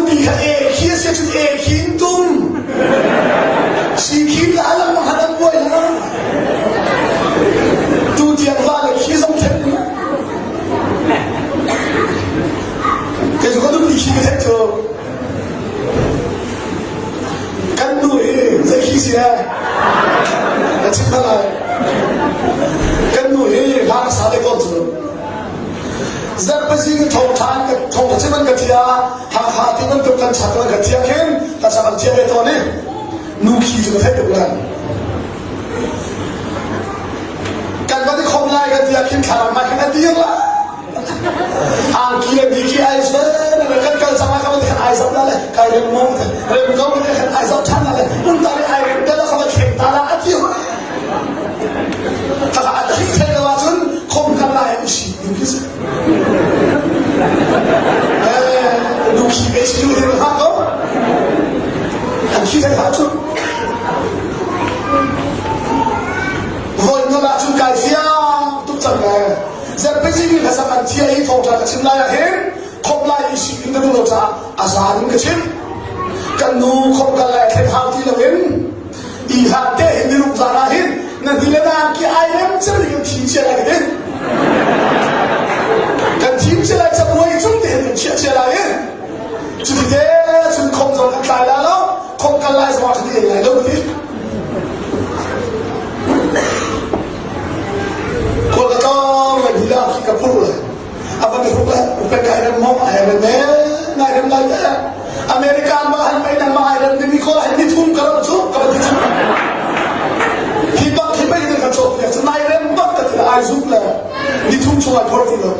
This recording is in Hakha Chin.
nupi kha e khi a si cun e khi in tum. Si khi la lang han an buai la. Tu tiang va le khi zong then. Kei cu ka nupi khi ka theih cu. Kan nu hi zei khi si eh? Ka chim hna lai. Kan nu hi hla ka sa te tawn cu. Zarhpazing thawngṭha thawngṭha chim an ka thia, Hakha ti bantuk kan chak an ka thia khin ka chak an thia ve tawn i nu khi cu ka theih tuk lan. Kan van i khom lai kan tia khin thlarang mai khin a dir la. Angki le biki ai zen kan kal cang lai kha khan ai zap la le kai rem mong rem ko le khan ai zap than la le un ta le ai rem te la kha thleng ta la a ti Khakha a thi thei lo ahcun khom kan lai an si ding khi si. Nu khi pe si du hin hlah ko. An thi thei hlah cu. Voi nol ahcun kai fiang tuk cang le zarhpi ni kha sak an thia i thawngṭha ka chim lai ah hin khom lai i si in ka duh lo caah a zan in ka chim. Kan nu khom kal lai thleng hau ti loin Ti hlan te hin niruk zan ah hin na ni le naan ki ai rem cem in kan thim cia lai ka ti. Kan thim cia lai cabuai cung te hin kan chiah cia lai i cuti te cun khom zong kan tlai la lo khom kal lai zong ah kan i el lai lo ka ti. Khual ka tlawng lai ni la khi ka phur lai. A van i hruk le upek kai rem maw ai rem ne nai rem lai te. American ma han pei nang ma ai rem dimi ko lai ni thum ka ram cu ka van ti cu. Hi bak hi pei kan cawk piak cu nai rem bak ka ti ai zup le ni thum chung ai phor ti lo.